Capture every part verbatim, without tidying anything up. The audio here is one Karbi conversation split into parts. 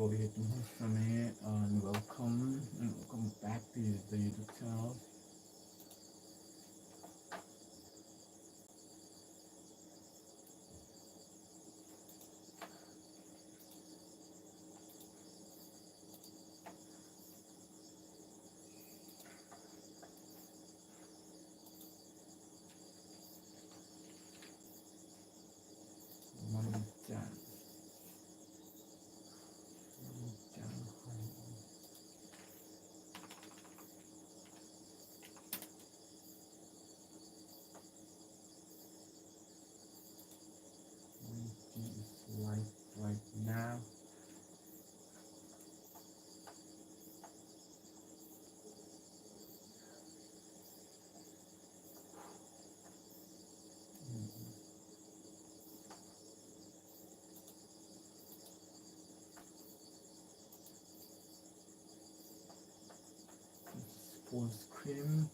Hello, YouTube family, and welcome, and welcome back to the YouTube channel. Manichan. Manichan. Manichan is live right now. Full screen.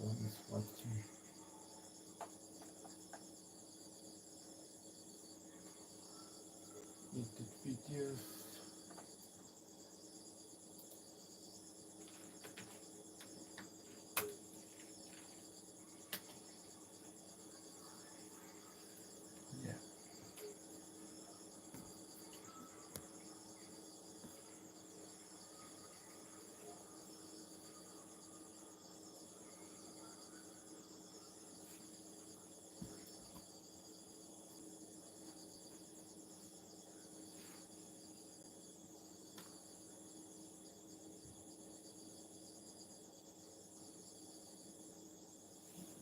One is watching. Edit videos. Yeah.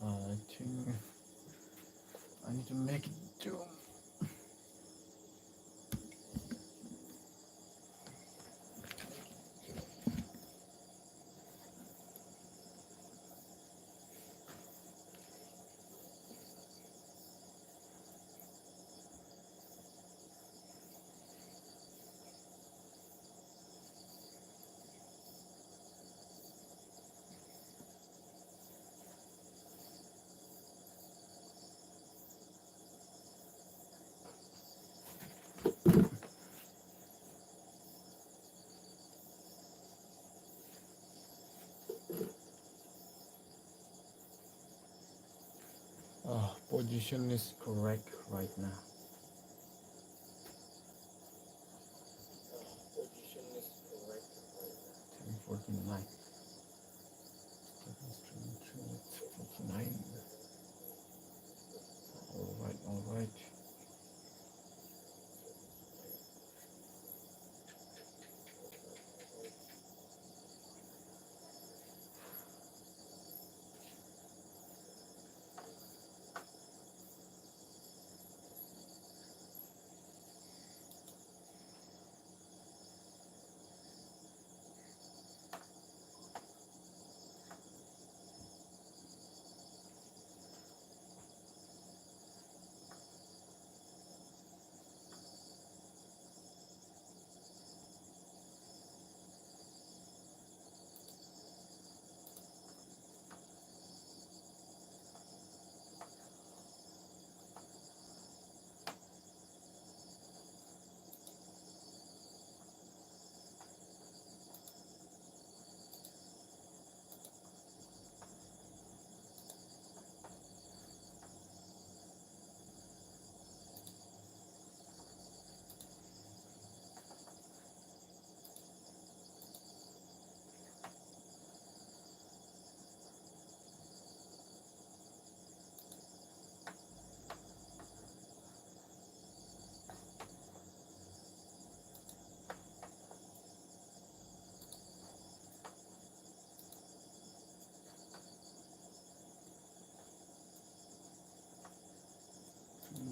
I think I need to make it zoom. Ah, position is correct right now. Ten forty-nine. Forty-nine. All right, all right.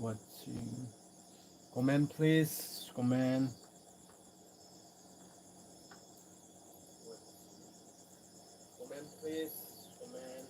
Watching. Comment, please. Comment. Comment, please. Comment.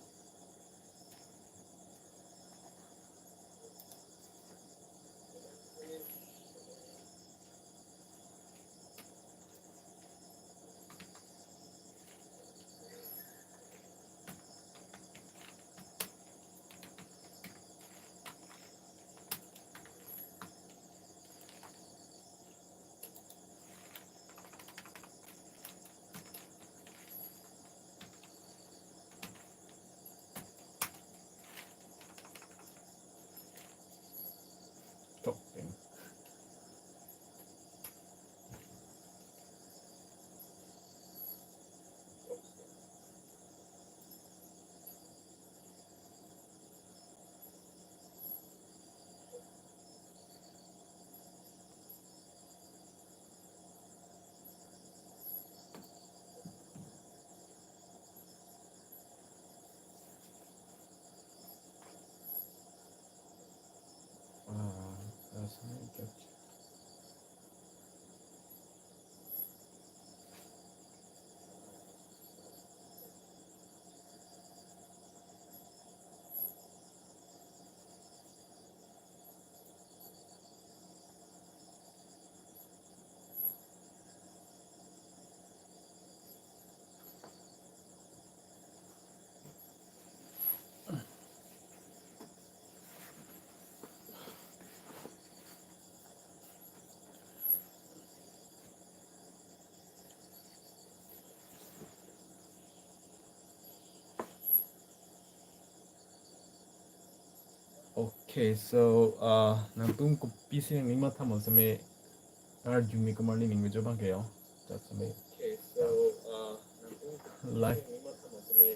Okay, so uh, nangtum kopisi nangning matha mo seme arju me komarli ning mejo bang ke yo. Just me. Life.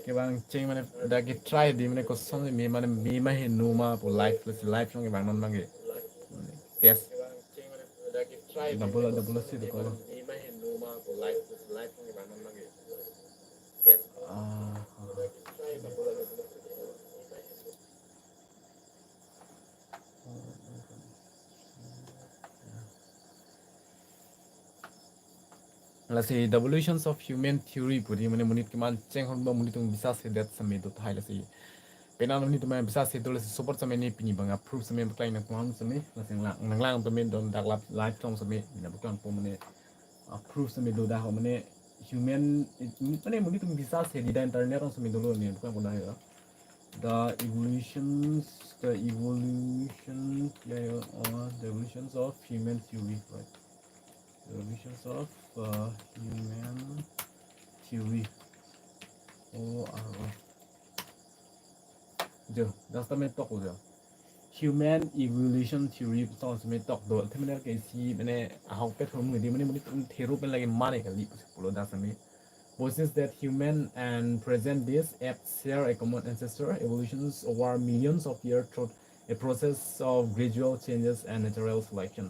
Kevang cheng mane dak ke try di mane koson me mane me ma he no ma pu life plus life long kevang non bang ke. Yes. Double double si to ko. Ah. Lasi the evolutions of human theory pu di mane monit keman cheng hon ba monit tum bisas sedet seme do thai lasi. Penang monit tum bisas sedet lasi support seme ne pini bang approve seme paklai nangphan seme lasi nanglang nanglang tum don dak lap live song seme na paklang po mane approve seme do dak mane human mane monit tum bisas sedi da internet song seme dolo ne paklang po na ya. The evolutions, the evolution, yeah, yeah, uh, the evolutions of human theory, right? The evolutions of uh, human theory. O R O. Jo, dak seme tok jo. Human evolution theory song seme tok do. Terminal ke si mane ahok pet hom di mane mane theru pen lagi mane kali pulo dak seme. Posits that human and present days apes share a common ancestor, evolutions over millions of years through a process of gradual changes and natural selection.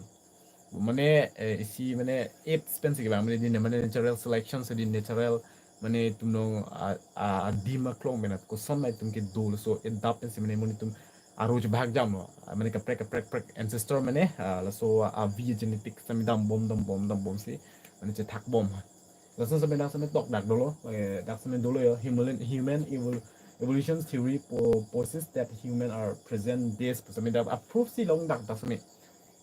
Mane eh, isi mane apes pen si kevang mane di mane natural selection so di natural mane tumnong a, a, adim aklong mane koson mai tum ke dolo so adapt pen si mane mane tum aruj bhag jam lo mane kaprek kaprek prek ancestor mane ah, laso avi genetic sami dam bom dam bom dam bom si mane chethak bom. Laso sami dak sami tok dak dolo eh, dak sami dolo ya human human evol- evolution theory po- posits that human are present days sami dak approve si long dak dak sami.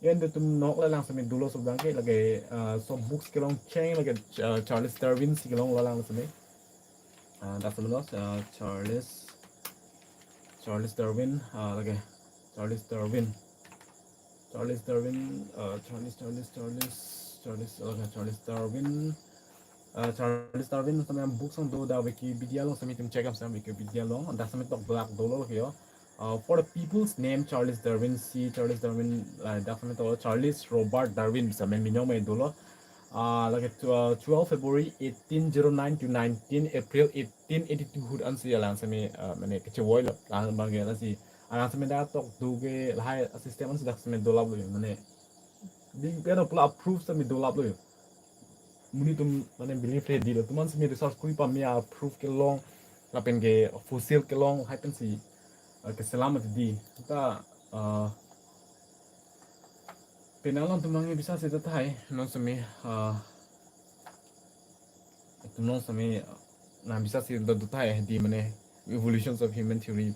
Yan do tum nok lalang sami dolo so bang ke lagi uh, some books kelong cheng lagi uh, Charles Darwin si kelong lalang sami. Uh, dak sami los uh, Charles Charles Darwin uh, lagi Charles Darwin Charles Darwin uh, Charles Charles Charles Charles uh, Charles Darwin uh, Charles Darwin sami book song do da Wikipedia long sami tum check up sami Wikipedia long dak sami tok black dolo lagi yo. Uh, for the people's name Charles Darwin si Charles Darwin uh, dak sami to Charles Robert Darwin sami minyong mai dolo. Uh, lagi uh, twelve February eighteen zero nine to nineteen April eighteen eighty-two hut ansi alang sami uh, mane kechewoi lo lang bang ke lasi alang sami dak tok do ke lahai system ansi dak sami dolap lo mane di kena pula approve sami dolap lo. Muni tum mane believe ready lo tuman sami research kuri pamia approve kelong lapen ke fossil kelong hai pen si uh, keselam di ta uh, penang long tum nang bisa seta thai non sami uh, tum long sami uh, nang bisa si do do thai di mane evolutions of human theory.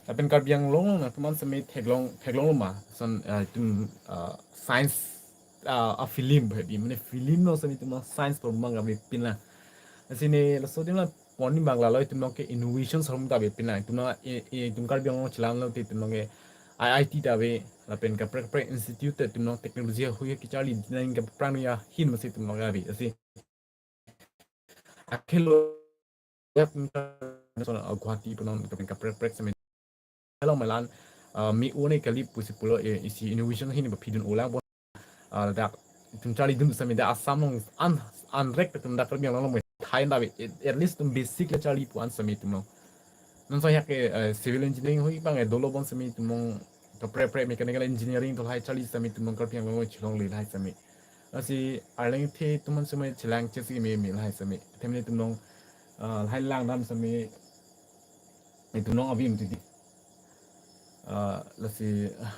Lapen Karbi Anglong long na tuman sami theklong theklong lo ma son uh, tum uh, science uh, a film ba di mane film long sami tuman science por mang abi pin la. Sini laso dim la poni bang la lo tum long ke innovation sorum ta abi pin la tum long e e tum Karbi Anglong chelang lo ti tum long ke I I T ta abi lapen kaprek kaprek institute te tum long technology hui kecharli dinang kaprang ya hin masi tum long abi asi akhelo Guwahati punon kaprek kaprek sami along malan uh, mi une kali pusi pulo eh, isi innovation hin ba phidun ulang bon uh, dak tum charli dun sami da Assam long an an rek tum dak Karbi Anglong long thai da at least tum basic le charli pu an sami tum long non so yak eh, civil engineering hui bang eh, dolo bon sami tum long kaprek kaprek mechanical engineering to hai charli sami tum long Karbi Anglong long chilong le hai sami asi arleng the tuman sami chilang chesi me me hai sami temne tum long uh, hai lang dam sami itum long avim titi uh, lasi uh,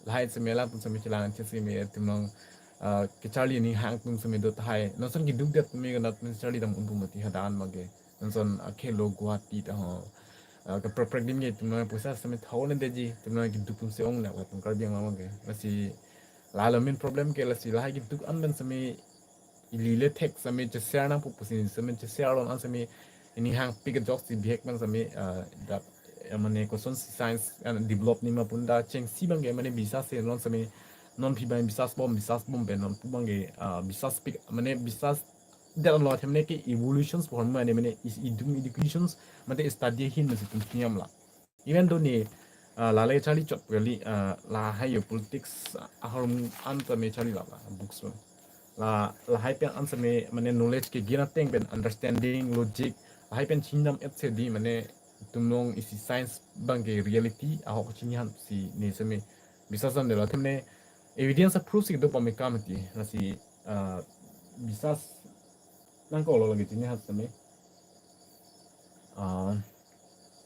lahai sami la pun sami chilang chesi me itum long uh, kecharli ni hang tum sami do thai non son kiduk det me ganat me charli dam un pumati hadan mage non son akhelo Guwahati ta ho uh, kaprek kaprek dim ge itum long pusa sami thau ne deji itum long kiduk tum se ong na itum Karbi Anglong mage lasi lalo main problem ke lasi lahai kiduk an ben sami ili le thek sami cheshare nang pu pusi sami cheshare lon an sami ini hang pik jok si bihek man sami ah, da eh, mane koson si science an develop ni ma pun da cheng si bang ke mane bisa se lon sami non phi bang bisa bom bisa bom be non pu bang ke ah, bisa pik mane bisa dan lo them ne ke evolutions por mane mane is idum educations mate study hin masi tum niam la even though ni Ah, lale charli chot kali, ah, lahai yo politics ahormu an tame charli la, la books lo. La, lahai pen an same mane knowledge ke gina teng pen understanding, logic, lahai pen chinam et se di mane tumlong isi science abang ke reality ahok chini han si ne same bisas an de la temne evidence a proof si do pame kam ti. Lasi, ah, bisas nangkok lo lagi chini han same. Ah,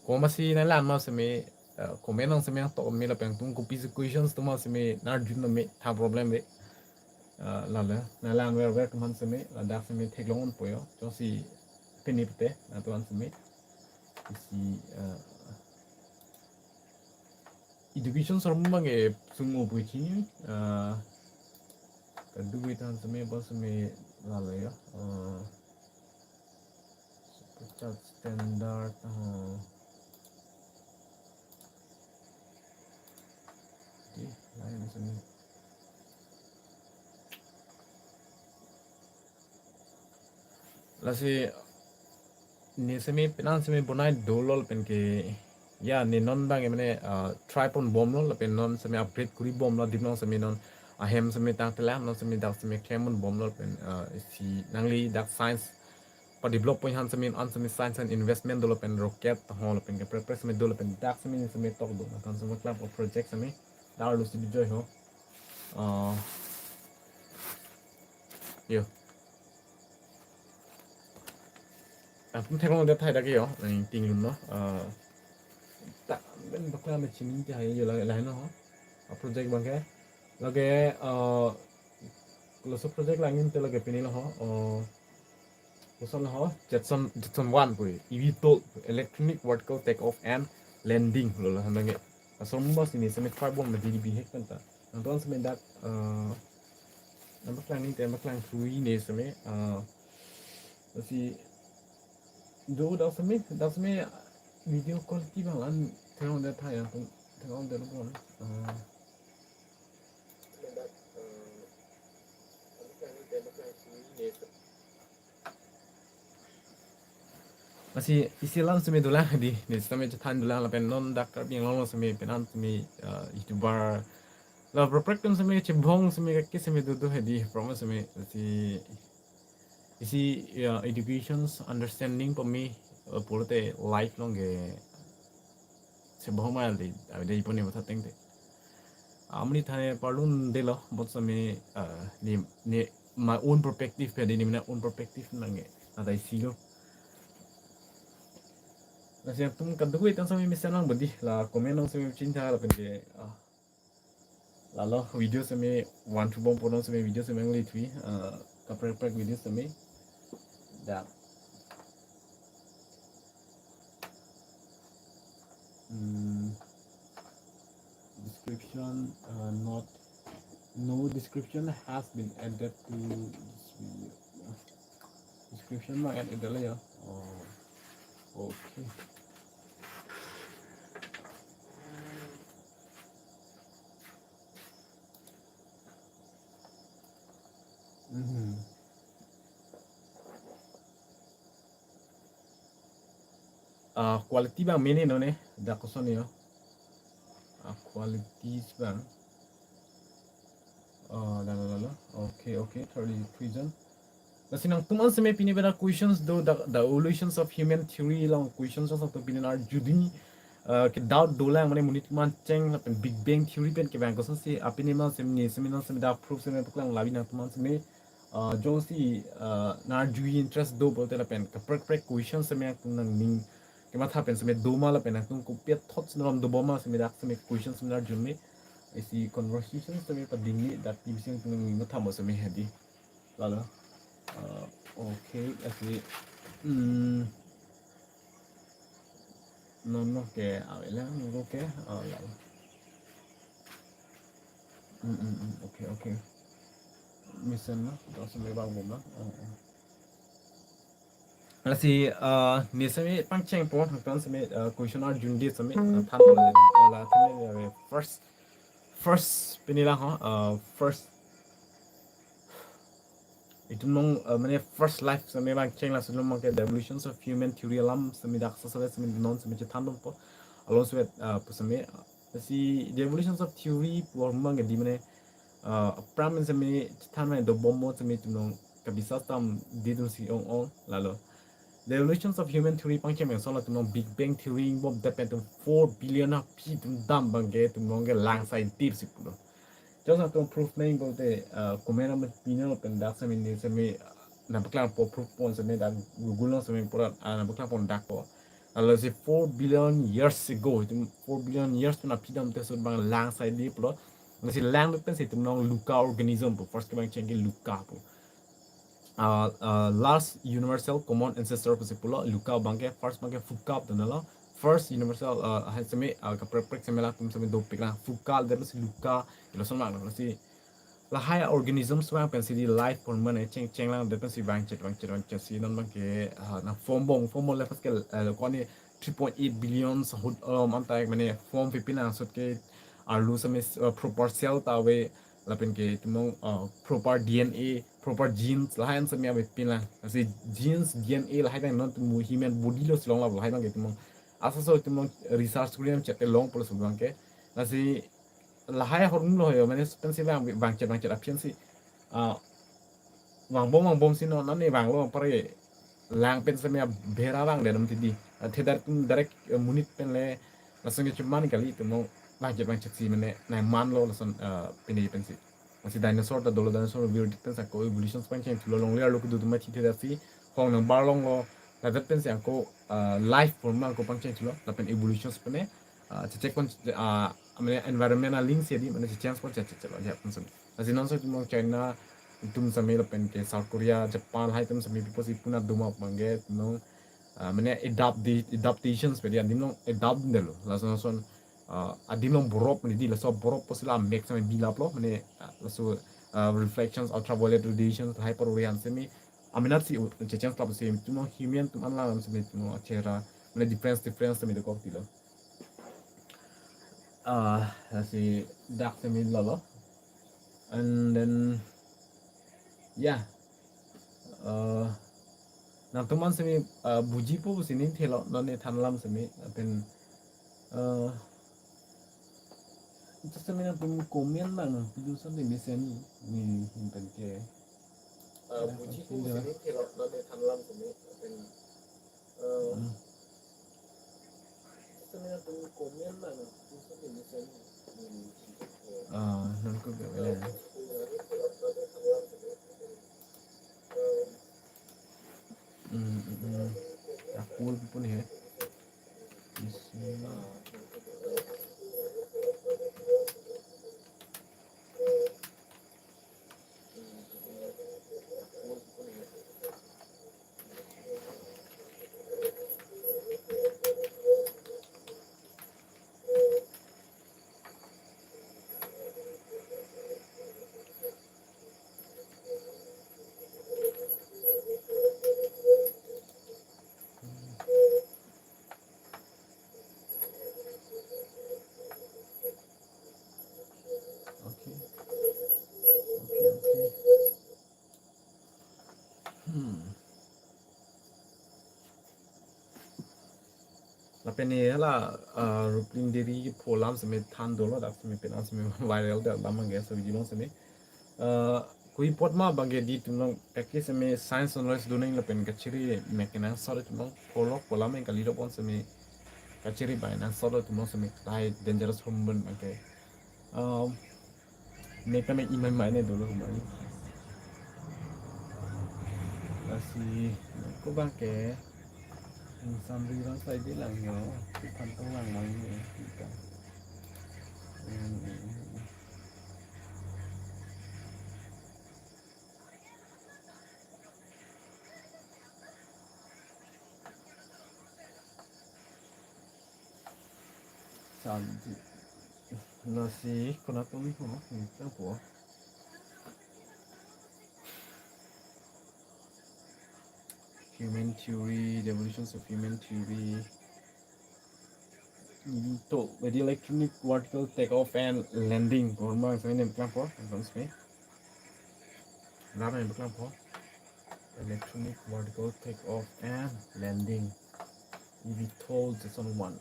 komat si nanglang ma same, ah, comment nang same nangtok me lapen tung kopi si questions atum same nangarju me tha problem ve. Ah, lale nanglang ver ver atum same ladak same theklong unpo yo. Jongsi pini pute nangtum same isi, ah, education asor abang ke sung o pui chini, ah, kadokave atum same ba same lale ya, ah, super chat standard, ah, di lain same. Lasi ne same penang same bonai dolo lapen ke ya ne non abang ke mane, ah, try pon bomlo lapen non same upgrade kuri bomlo adim along same non ahem same tang telang non same dak same klem pon bomlo lapen, ah, si nangli dak science pa develop pon han same an same science and investment dolo lapen rocket ho lapen ke prepare same dolo lapen dak same ne same tok do kan same klem project same dak lo si bijoy ho. Ah, yo. Atum theklong det thai dak yo, nang ting lun no. Ah, ta ben bakla me chini te hai yo la la no ho. A project abang ke. Lake, ah, laso project langnon te lake pini lo ho. Ah, koson lo ho, Jetson, Jetson one pui. eVTOL, electronic vertical takeoff and landing lo la hanang ke. Asor abang si ne same try bom na dili bihek kan ta. Nangtum same dak, ah, nang baklang ni te baklang thui ne same, ah, lasi do dak same, dak same video quality abang an theklong det thai nangtum theklong det lo pon. Ah, lasi isi alam same dolang di, ne same chethan dolang lapen non dak Karbi Anglong lo same penang same, ah, YouTuber la proprek atum same chebong same kake same do do hedi promo same si isi, ya, education understanding pame, eh, pulote life along ke sebahoma di, ave de ipone matha teng te. Amni thane parlun delo, bot same, eh, ni, ni, my own perspective pe di ni mina own perspective nang ke. Ada isi lo. Lasi atum kadokave atum same mesen lang bodi, la comment nang same chinta lapen ke, ah, lalo video same one two bom pono same video same nangli thui, ah, kaprek prek video same. Da. Hmm. Description, uh, not, no description has been added to this video. Description ma add added ya. Oh. Okay. Mhm. Ah, quality abang mene no ne, dak koson yo. Ah, quality abang. Oh, la, la, la, la. Okay, okay, thirty prison. Lasi nangtum an same pini beda questions do, the, the evolutions of human theory along questions along to pini nangarju di, ah, ke doubt dolang mane monit man cheng lapen Big Bang theory pen ke bang koson si apini man same ne same non same da proof same paklang labi nangtum an same, ah, jongsi, ah, nangarju interest do pulote lapen kaprek prek question same nangtum nangning kematha pen same doma lapen nangtum kopi a thoughts nangdom dobom ma same dak same question same nangarju me isi conversation same pading ni dak tim sing tum nangning matha mo same hedi. Lalo. Ah, okay, asi, hmm, non no ke, ah, ave lang, okay, ah, lalo. Hmm, hmm, hmm, okay, okay. Mesen no, dak same bang bom lang. Oh, oh. Lasi, ah, ne same pangcheng po, nangtum same, ah, question arjun di same, ah, than po la, la, than po la, first, first, pini lang ho, ah, first. Itum nong, ah, mane first life same pangcheng laso alam abang ke the evolutions of human theory alam same dak sa same same non same chethan dun po. Along same, ah, pu same, ah, Lasi the evolutions of theory pu abang ke di mane, uh, aphrang seme chethan mane dobom mo seme itum along kabisas tam di atum si ong-ong lalo. The evolutions of human theory pangcheng meng solo itum along Big Bang theory ingbom det pen itum four billion aphi atum dam abang ke itum along ke lang sai dip si pulo. Just itum proof meng bote, uh, comment nampinpo pen dak seme ne seme, uh, nangpaklangpo proof pon seme dak Google along seme pura, uh, nangpaklangpo dakpo. Lalo si four billion years ago, itum four billion years pen aphi dam te sut abang lang sai dip lo. Lasi lang pen si itum along LUCA organism pu, first ke pangcheng ke LUCA pu. Uh, uh, last universal common ancestor pusi pulo, LUCA abang ke, first abang ke FUCA pu dolo. First universal, uh, hai seme, uh, kaprek prek seme latum seme dopik lang, FUCA, lapen si LUCA, ilo son lang, lasi lahai organisms abang pen si di life form mane cheng cheng lang, lapen si vangchet vangchet vangchet si non abang ke, uh, nangform bom, form bom le first ke, uh, koni three point eight billion ahut, um, anta mane form pipin lang sut ke arlo seme, uh, proper cell ta ave, lapen ke itum along, uh, proper D N A, proper genes, lahai an seme avepin lang. Lasi genes, D N A lahai abang non itum human body lo si long lo, lahai abang ke itum along. Asa so itum along research kuri nangchet te longpo laso abang ke. Lasi lahai ahormu lo ho yo, mane pen si vang, vangchet vangchet aphi an si, uh, vangbom vangbom si non, non ne vanglo pare lang pen seme abera vang de dam ti di. Uh, the dar itum direct, uh, monit pen le lason ke chuman kali itum along vangchet vangchet si mane nangmanlo lason, uh, pine pen si. Lasi dinosaur ta dolo, dinosaur virdi pen si ako evolution pangcheng thulo, longle arlo kedo atum athi the dar si hong nangbar longlo, ladak pen si ako, uh, life form ako pangcheng thulo, lapen evolution pen, uh, chechek pon, uh, mane environment aling si di mane checheng pon chechek chelo ya pun seme. Lasi non so itum along China atum seme lapen ke South Korea, Japan, lahai atum seme people si puna doma abang ke itum along, ah, mane adapt di, adaptations pe di adim along adapt delo. Lason son, ah, adim along borop mane di, laso borop pusi la mek seme bilap lo, mane, ah, laso, ah, reflections, ultraviolet radiations, lahai paruri an seme amenat si u-, checheng klap si itum along human atum an lang seme itum along achera, mane difference difference seme dokok ti lo. Ah, lasi dak seme lalo. And then, yeah. Uh, nangtum an seme, uh, bujipo pusi ning thelo, non ne than alam seme, lapen, uh, itu seme nangtum comment lang, nang video seme mesen ni, ni, ni pen ke. Uh, bujipo pusi ning thelo, non ne than alam seme, lapen, uh, Hmm. Ah, non ko gawai. Hmm, hmm, hmm. Aku pun ya. Isi. Okay. Okay, okay. Hmm. Lapen ne hala, ah, Rupling Deri pho alam seme than dolo, dak seme penang seme viral det alam abang ke, so video along seme. Ah, ko-i apot ma abang ke di itum along kaki seme science knowledge do nang lapen kachiri mek kenangsot itum along pholok pho alam abang kali lo pon seme kachiri abang nangsot itum along seme lahai dangerous hormone abang ke. Um, ne kami imai mai ne dolo kami. Lasi ko abang ke insan ri rang sai di lang yo, ikan tong lang mai ne, ikan. Hmm. Sabji. Lasi, kona tumi ho, nita po. Human theory, the evolutions of human theory. Ito, the electronic vertical takeoff and landing. Korma, sa ini, kenapa? Entonces, me. Kenapa yang kenapa? Electronic vertical takeoff and landing. eVTOL season one.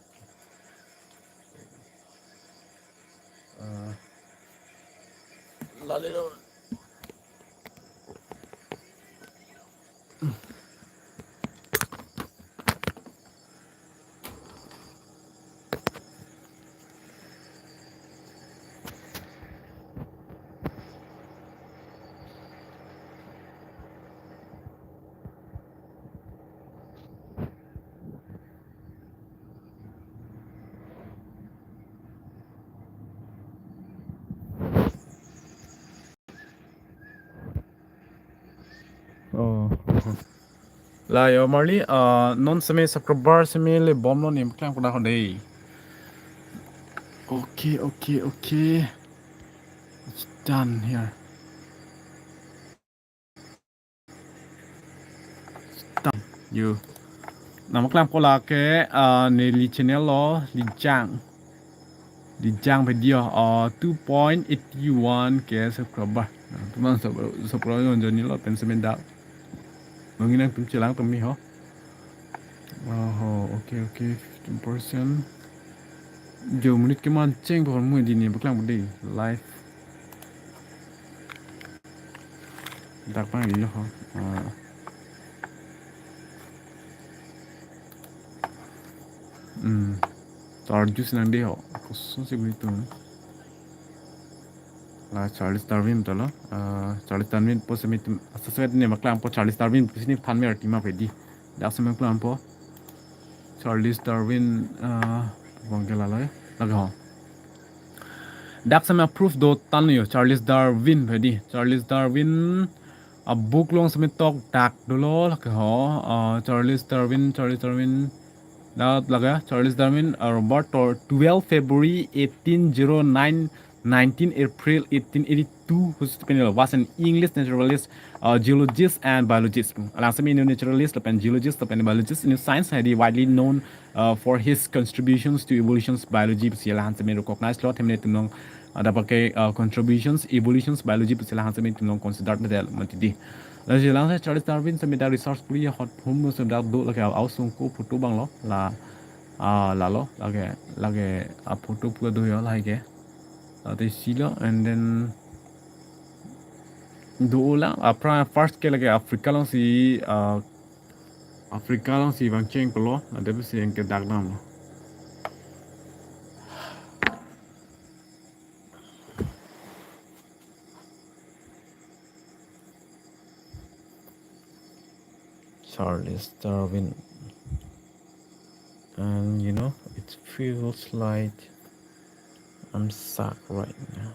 Lale lo. Oh. La yo marli, ah, non seme subscriber seme le bomlo ne paklang puna hondei. Okay, okay, okay. It's done here. Tam, yo. Nangpaklang po lake, ah, neli channel lo, Lijang. Lijang video, ah, two point eight one K subscriber. Nah, teman sub-, subscriber yon joni lo, pen semendak. Mungkin nangtum chelang tumi ho. Oh, okay, okay, fifteen percent. Jo menit keman cheng pon mu di ne paklang pudi live. Dak pang di lo ho. Ah. Hmm. Charles nangdei ho. Kosonsi beli tu. La Charles Darwin to lo. Ah, Charles Darwin po semi tim, asa semi ne paklang po Charles Darwin pusi ne than mer tima pedi. Dak semi paklang po. Charles Darwin, ah, bang ke lalo ya. Lake ho. Dak semi proof do tanglo yo, Charles Darwin pedi. Charles Darwin a book along semi tok dak dolo lake ho. Ah, Charles Darwin, Charles Darwin. Dak lake Charles Darwin, ah, Robert Tor, twelve February eighteen zero nine, nineteen April eighteen eighty-two, who was an English naturalist, uh, geologist and biologist. Alang semi ino naturalist lapen geologist lapen biologist, ino science hedi widely known, uh, for his contributions to evolutions biology pusi alang semi recognized lo, athema netum along, uh, dapat ke, uh, contributions evolutions biology pusi alang semi netum along considered medal mati di. Lalu alang Charles Darwin semi dak research puri hot home lo semi dak do lake ausung ko photo bang lo la, ah, lalo lake, lake a photo pura do yo lake. Ate silo and then do ulang apra first ke lake Africa alongsi, ah, Africa alongsi bang cheng polo, ate pusi yang ke dak dam lo. Charles Darwin. And you know, it feels like I'm stuck right now.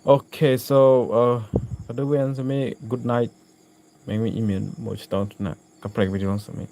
Okay, so, uh, kado-an semi good night. Mengmi imin mo chitong tuna kaprek video semi.